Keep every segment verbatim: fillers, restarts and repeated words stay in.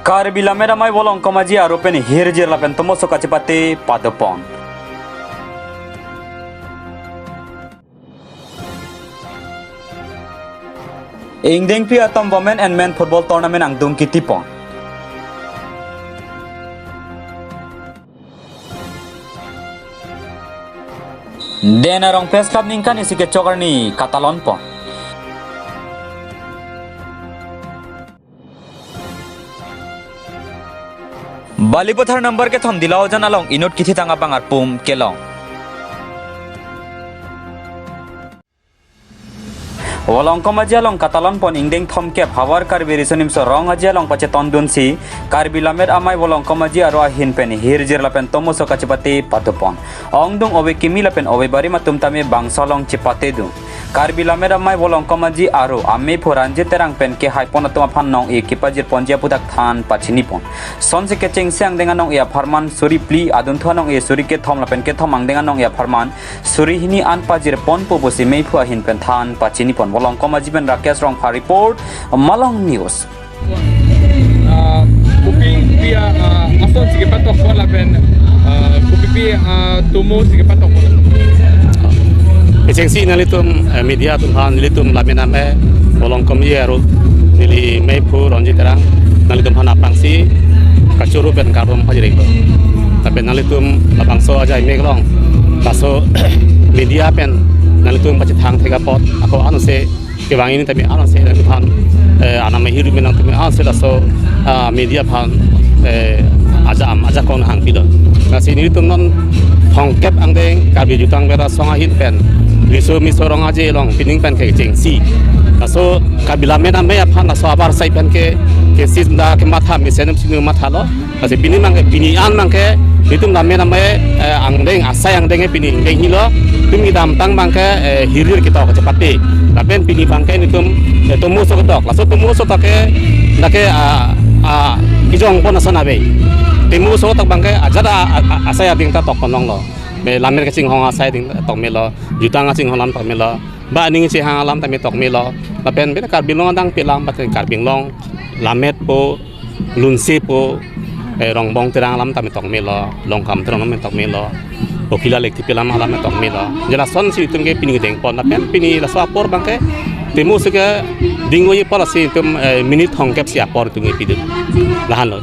Karbi Lammet Amei Volongkom Aji Aro pen hirjir lapen tomoso kachepate padopon. Ingdengpi atum Women and Men Football Tournament angdung kitipon. Den Arong Press Club ningkan isi kechok arni katalonpon. Balipathar number kethom Dilaojan along inut kithitang abang arpum kelong. Volongkom Aji along katalonpon ingdeng thomkep Havar Karbi Riso Nimso Rong Aji along pachetondunsi Karbi Lammet Amei Volongkom Aji Aro ahin pen hirjir lapen tomoso kachepate padopon. Ongdung ove kimi lapen ove barim atum tame bangso along chepatedun. Karbi Lammet Amei Volongkom Aji Aro amephu Ranjit Terang pen kehaipon atum aphan nong-e kepajirponji aputhak than pachinipon. Sonsi kechengsi angdeng anong-e apharman suri phli, adunthu anong-e suri kethom lapen kethom angdeng anong-e apharman suri hini an pajirponpo pusi mephu ahin pen than pachinipon. Volongkom Aji pen Rakesh Rongphar report, Malong News. Ah, kopi pi, ah, ah, asonsi kepatokpon lapen, ah, kopi pi, ah, tomosi kepatokpon. Kechengsi nanglitum, eh, media atum aphan, nelitum Lammet Amei Volongkom Aji Aro, neli mephu Ranjit Terang, nanglitum aphan aphrangsi kachoro pen kardom pajirlo. Lapen nanglitum labangso ajai mek along, laso media pen nanglitum pachethang thek apot, ako anose kevang ini tame anose aphan, eh, anam hiru menang tame anose laso, ah, media aphan, eh, ajam ajakong hangpilo. Lasi nelitum non thomkep angdeng Karbi Jutang Bera Song ahin pen Riso Nimso Rong Aji along pining pen kechengsi, laso Karbi Lammet Amei aphan laso abar asai pen ke, kesis da kematha mesen sinu mathalo. Lasi pini abangke, pini an abangke, nelitum Lammet Amei, eh, angdeng, asai angdeng ke pini ingdeng helo, itum kedamtang abangke, eh, hirjir ketok kachepate. Lapen pini abangke nelitum, eh, tomoso ketok. Laso tomoso tokte, lake, ah, ah, kejongpon ason ave. Tomoso tok abangke, ajat a, a, a, asai ading ta tokpon longlo. Me lammet kachinghon asai ading tokmelo, jutang kachinghon alam tokmelo. Ba aning chehang alam tame tokmelo. Lapen bena Karbi Anglong adang pi alam, lapen Karbi Anglong lammet po, lunse po, eh, Rongbong Terang alam tame tokmelo, Longkam Terang alam tokmelo, Bokila Lekthepi alam alam tokmelo. Je lasonsi itum ke pini dengpon, lapen pini laso apor abangke tomoso keding-oji apor si itum, eh, minute thomkep si apor itum ke pidun. Lahenlo.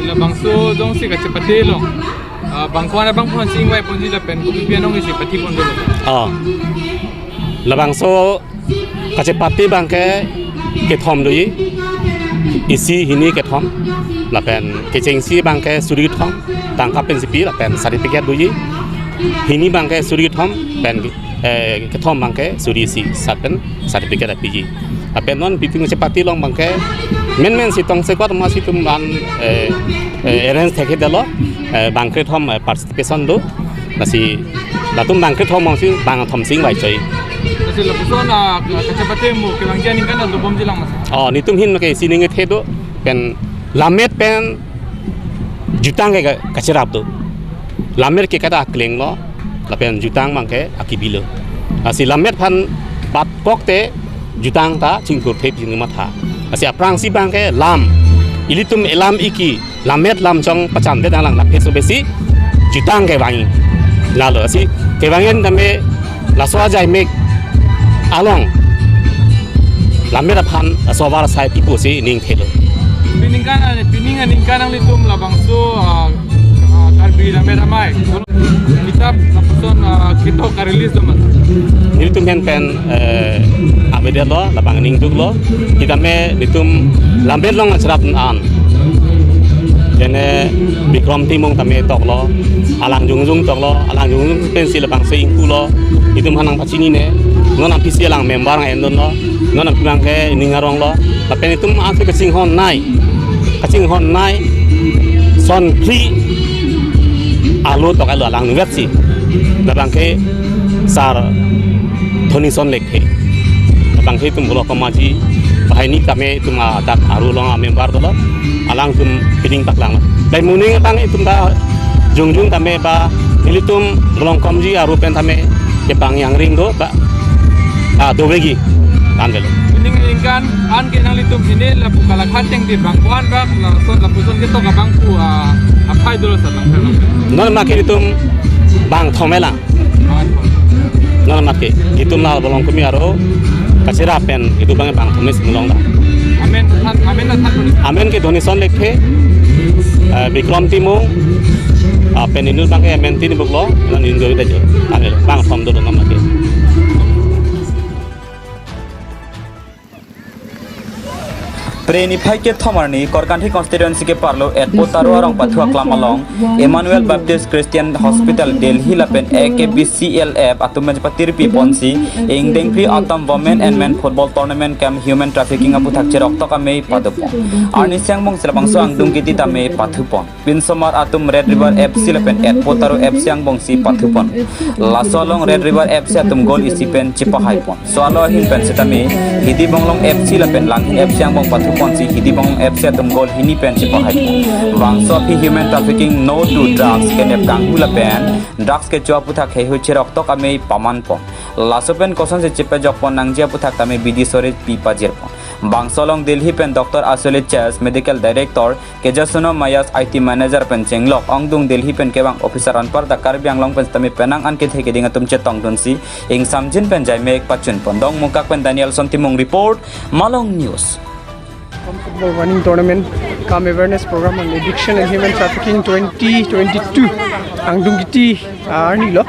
Labangso jongsi kachepate long. Ah, bangkona bangpon si ingvaiponji lapen kopi pi anong isi pathipon dolo. Ah. Labangso kachepate abangke kethom doji, isi hini kethom, lapen kechengsi abangke suri kethom, tangka pensi pi lapen certificate doji, hini abangke suri kethom, pen, eh, kethom abangke suri isi, sat pen certificate apiji. Lapen non itum kachepate along abangke menmen si tongsekot masi itum an, eh, eh, arrange thekthedetlo, eh, bangkethom, eh, participation do. Lasi latum bangkethom masi bangthom si ingvai choi. Lasi lapuson, ah, kachepate mo kevangji aningkan dobomjilang mas. Oh, nelitum ahin ke isi ning kethe do, pen lammet pen jutang ke ka-, kacherap do. Lammet ke kada aklenglo, lapen jutang abangke akebilo. Lasi lammet aphan patkokte jutang ta chingthurthep jing matha. Lasi aphrangsi abangke lam, ilitum elam iki lammet lam chong pachan de danglang lapen so besi jutang kevang. Lalo si kevang tame laso ajai mek along lammet aphan laso abar asai pipo si ning thelo. Pini aningkan, pini aningkan nanglitum labangso, ah, ah, Karbi Lammet Amei kitap lapuson, ah, ketok ka-release do mas. Nelitum ahin pen, eh, avedetlo, labang ningduklo. Kitame nelitum lammet along acherap an. Jene Bikrom Timung tame toklo, alang jongjong toklo, alang jongjong pensi labangso ingpulo, itum aphan nangpachinine, non aphi si alang member nang-endunlo, non aphi abangke ning aronglo, lapen itum ansi kachinghon nei, kachinghon nei, son phli alo tok alo alang ningvet si, labangke Sar Dhonison Lekthe. Labangke itum Volongkom Aji, banghini tame itum adak aro along amember dolo, alangtum pining paklang. Bai moning abang itum ta jongjong tame ba nelitum Volongkom Aji aro pen tame kebang yang ring do ba, ah, dovegi. Kan belo. Ning ingkan an ke nanglitum ini lapu kalakhan teng di bang ko-an bak laso lapuson ketok abang pu, ah, aphai dolo sa bang. Non ma ke itum bang thom-e lang. Non ma ke itum la bolong kumi aro kachira pen itum bang bang thom-e si mulong da. Amen. Than, amen na than. Amen ke donation lekhe, eh, Bikram Timung, ah, pen inut bang ke amen tin buklo, non inut goi da jo. Amen. Bang thom dolo non ma ke. Pre niphai kethom arni Korkanthi constituency keparlo Etpo Taro arong pathu aklam along Emmanuel Baptist Christian Hospital Delhi lapen A K B C L F atum pen patirpi ponsi ingdeng phli atum Women and Men Football Tournament cum Human Trafficking aputhak cheroktok amei padopon. Arni seng bong si labangso angdung kiti tame pathupon. Pinsomar atum Red River F C lapen Etpo Taro F C angbongsi pathupon. Laso along Red River F C atum goal isi pen chepahaipon. So alo ahin pen setame Hidi Bonglong F C lapen Langhin F C angbong pathuponsi Hidi Bonglong F C atum goal hini pen chepahaipon. Bangso aphi human trafficking, no to drugs, kenep kanghu lapen drugs kecho aputhak heihui cheroktok amei pamanpon. Laso pen kosonsi chepajokpon nangji aputhak tame bidi sore pi pajirpon. Bangso along Delhi pen Doctor Ashley Chase, Medical Director, Kejasono Mayas I T Manager pen chenglok ongdung Delhi pen kevang officer anparta Karbi Anglong pen setame penang an kethe keding atum chetongdunsi ingsamjin pen jaimek pachunpon. Dongmukak pen Danielson Timung report, Malong News. Football running tournament cum awareness program on addiction and human trafficking twenty twenty-two angdung kiti, ah, arni lo.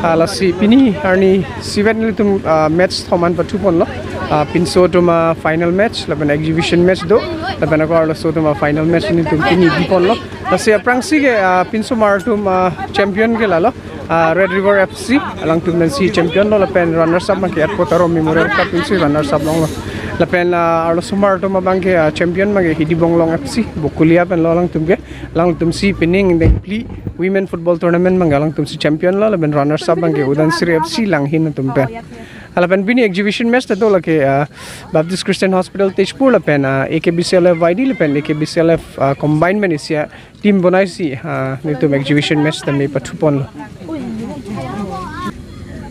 Ah, lasi pini arni sivet nelitum, ah, match thom an pathuponlo. Ah, pinso atum, ah, final match, lapen exhibition match do, lapen ako arloso atum, ah, final match nelitum pini biponlo. Lasi aphrangsi ke, ah, pinsomar atum, ah, champion ke lalo, ah, Red River F C, alangtum pensi champion lo, lapen runners up abang ke Etpo Taro Memorial Cup pensi runners up longlo. Lapen, ah, arlosomar atum abang ke, ah, champion abang ke Hidi Bonglong F C, Bokulia pen lo alangtum ke. Alangtum si pining ingdeng phli women football tournament abang ke alangtum si champion lo, lapen runners up abang ke Udansiri F C Langhin atum pen. Lapen pini exhibition match ta do lake, ah, Baptist Christian Hospital Tezpur lapen, ah, A K B C L F Y D lapen A K B C L F, ah, combined pen isi a team bonaisi, ah, nelitum exhibition match tame pathuponlo.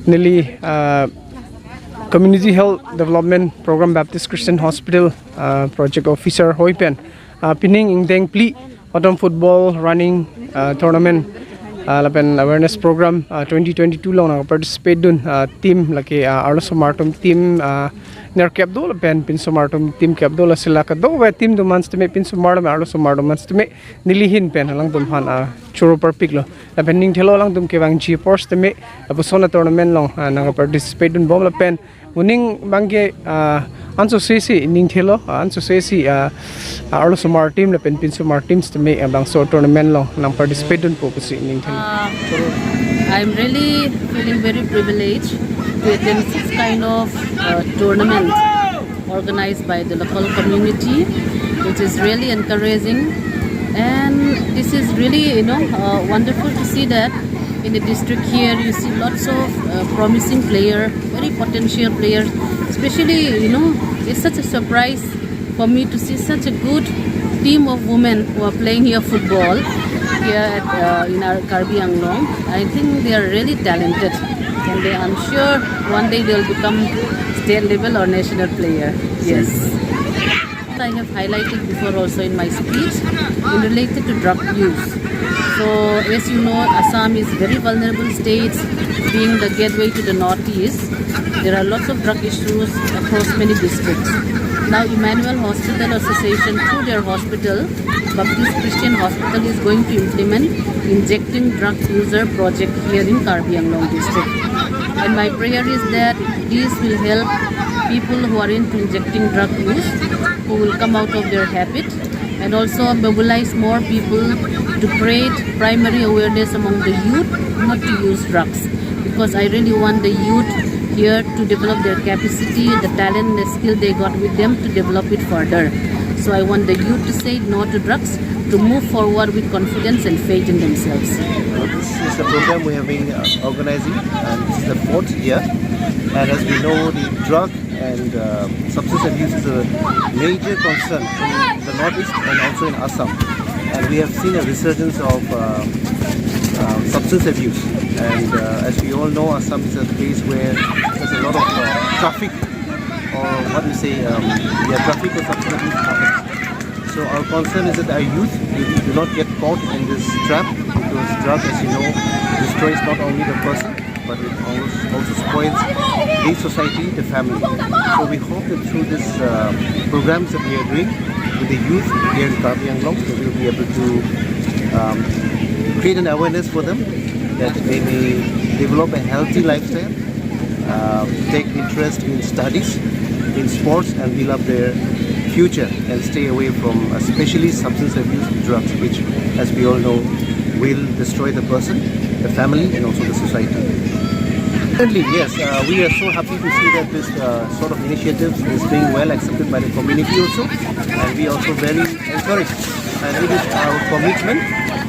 Neli, ah, Community Health Development Program Baptist Christian Hospital, ah, project officer hoi pen, ah, pining ingdeng phli atum football running, ah, tournament, ah, lapen awareness program, ah, twenty twenty-two along nang participate dun, ah, team lake, ah, arlosomar atum team, ah, nerkep do lapen pinsomar atum team kep do, lasi la kadokave team atum an setame pinsomar lapen arlosomar atum an setame neli ahin pen alangtum aphan, ah, choro parpiklo. Lapen ningthelo alangtum kevangji apor setame lapuson a tournament along, ah, nang participate dunbom lapen moning abang ke, ah, anso sesi ningthelo, ah, anso sesi, ah, ah, arlosomar team lapen pinsomar team setame, ah, bangso tournament along nang participate dunpo pusi ningthelo. Uh, I'm really feeling very privileged to attend this kind of, uh, tournament organized by the local community, which is really encouraging. And this is really, you know, uh, wonderful to see that in the district here you see lots of, uh, promising player, very potential players, especially, you know, it's such a surprise for me to see such a good team of women who are playing here football here at, uh, in our Karbi Anglong. I think they are really talented, and they, I'm sure one day they'll become state level or national player. Yes. I have highlighted before also in my speech in related to drug use. So, as you know, Assam is very vulnerable state, being the gateway to the northeast. There are lots of drug issues across many districts. Now, Emmanuel Hospital Association, through their hospital, Baptist Christian Hospital, is going to implement injecting drug user project here in Karbi Anglong district. And my prayer is that this will help people who are into injecting drug use, who will come out of their habit, and also mobilize more people to create primary awareness among the youth not to use drugs, because I really want the youth here to develop their capacity, the talent, the skill they got with them, to develop it further. So I want the youth to say no to drugs, to move forward with confidence and faith in themselves. This is a program we have been, uh, organizing, and this is the fourth year. And as we know, the drug and, uh, substance abuse is a major concern in the Northeast and also in Assam. And we have seen a resurgence of, uh, uh, substance abuse. And, uh, as we all know, Assam is a place where there's a lot of, uh, traffic or what we say, um, yeah, traffic or substance abuse happens. So our concern is that our youth do, do not get caught in this trap, because drug, as you know, destroys not only the person, but it also, also spoils the society, the family. So we hope that through this, uh, programs that we are doing with the youth here in Karbi Anglong, that we'll be able to, um, create an awareness for them, that they may develop a healthy lifestyle, uh, take interest in studies, in sports, and build up their future and stay away from, uh, especially substance abuse drugs, which, as we all know, will destroy the person, the family, and also the society. Certainly, yes, uh, we are so happy to see that this, uh, sort of initiative is being well accepted by the community also, and we are also very encouraged. And it is our commitment,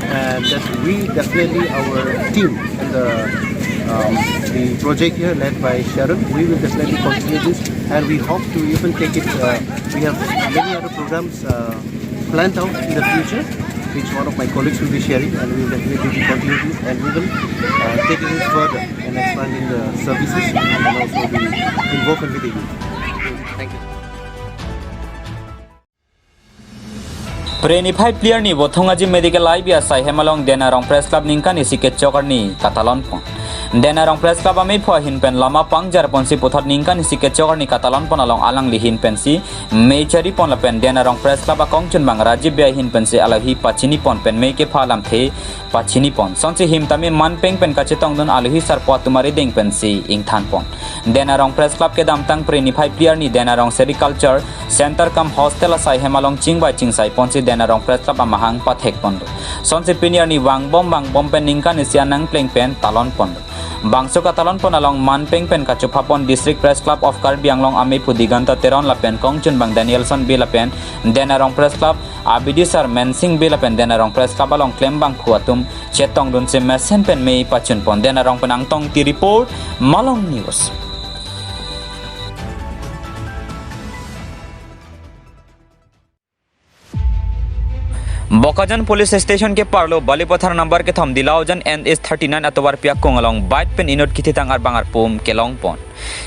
and that we definitely, our team and the, um, the project here led by Sharon, we will definitely continue this, and we hope to even take it. Uh, we have many other programs, uh, planned out in the future, which one of my colleagues will be sharing, and we will definitely be continuing this, and we will, uh, take it further and expanding the services and also be involved with the youth. Thank you. Pre niphai phli arni Bothung Aji Medical I B asai hem along Dena Rong Press Club ningkan isi kechok arni katalon pon. Dena Rong Press Club amephu ahin pen lama pangjar ponsi puthot ningkan isi kechok arni katalon pon along alangli ahin pensi mei chari pon lapen Dena Rong Press Club akongchunbang Rajiv Bey ahin pensi alohi pachini pon pen mei kepha alamthe pachini pon. Sonsi him tame manpeng pen kachetongdun alohi sarpo atum arideng pensi ingthan pon. Dena Rong Press Club kedamtang pre niphai phli arni Dena Rong Sericulture Center cum Hostel asai hem along chingvai chingsai ponsi Dena Rong Press Club amahang pathek ponlo. Sonsi pini arni vangbom vangbom pen ningkan isi anang pleng pen talon ponlo. Bangso katalon pon along manpeng pen kachopha pon District Press Club of Karbi Anglong amephu Diganta Teron lapen kongchunbang Danielson Bey lapen Dena Rong Press Club abidi sar Mensing Bey lapen Dena Rong Press Club along klembangphu atum chetongdunsi mesen pen mei pachun pon. Dena Rong pen Angtong Ti report, Malong News. Bokajan Police Station keparlo Balipathar number kethom Dilaojan N H thirty-nine atovarpi akung along bike pen inut kithitang arbang arpum kelong pon.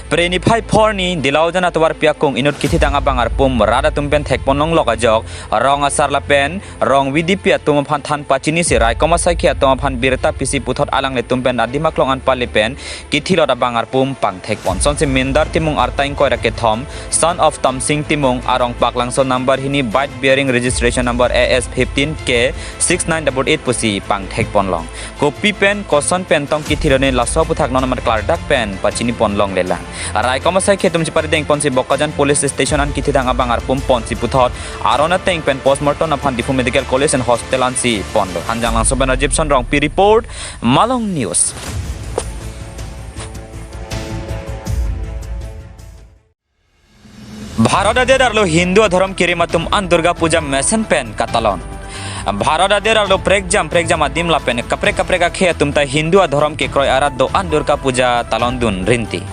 Pre niphai phli arni Dilaojan atovarpi akung inut kithitang abang arpum rat atum pen thek pon longlok ajok rong asar lapen rong V D P atum aphan than pachinisi raikom asaikhi atum aphan birta pisi puthot alanglitum pen adim aklong an pale pen kithilot abang arpum pangthek pon. Sonsi Mindar Timung arta ingkoi ra kethom, son of Tamsing Timung, arong Paklangso number hini, bike bearing registration number A S fifteen K six nine double eight pusi pangthek pon long. Kopi pen koson pen tong kithilo ne laso aputhak non amat klardak pen pachini pon longlelang. Raikom asaikhi atum chepari deng ponsi Bokajan Police Station an kithitang abang arpum ponsi puthot aron ateng pen postmortem aphan Diphu Medical College and Hospital ansi ponlo. Hanjanglangso pen Rajib Son Rongpi report, Malong News. Bharat adet arlo Hindu adhorom kirim atum an Durga Puja mesen pen katalon. Bharat adet arlo prekjam prekjam adim lapen kaprek kaprek akhei atum ta Hindu adhorom kekroi arat do-an Durga Puja talondun rinti.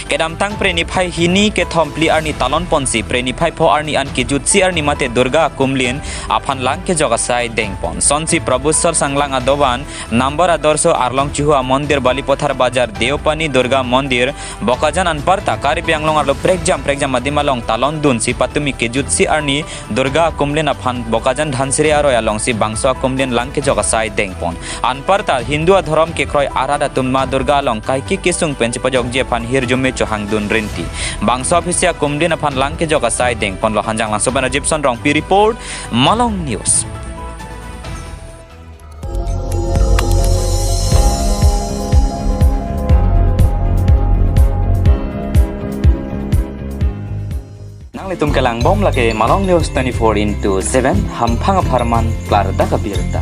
Kedamtang pre niphai hini kethom phli arni talon ponsi pre niphai pho arni an kejutsi arni mate Durga akumlin aphan lang kejok asai deng pon. Sonsi Prabhu Sar Sanglang adovan number Adorsho Arlong Chuhu amondir Balipathar Bazar Deopani Durga Mondir Bokajan anparta Karbi Anglong arlo prekjam prekjam adim along talondunsi patumi kejutsi arni Durga akumlin aphan Bokajan Dhansiri aroi alongsi bangso akumlin lang kejok asai deng pon. Anparta Hindu adhorom kekroi arat atum Ma Durga along kaike kesung pen chepajokji aphan hirjume chohangdun rinti. Bangso aphisi akumlin aphan lang kejok asai deng ponlo. Hanjanglangso pen Rajib Son Rongpi report, Malong News. Nanglitum kelang bom lake Malong News twenty-four into seven, hamphang apharman klardak abirta.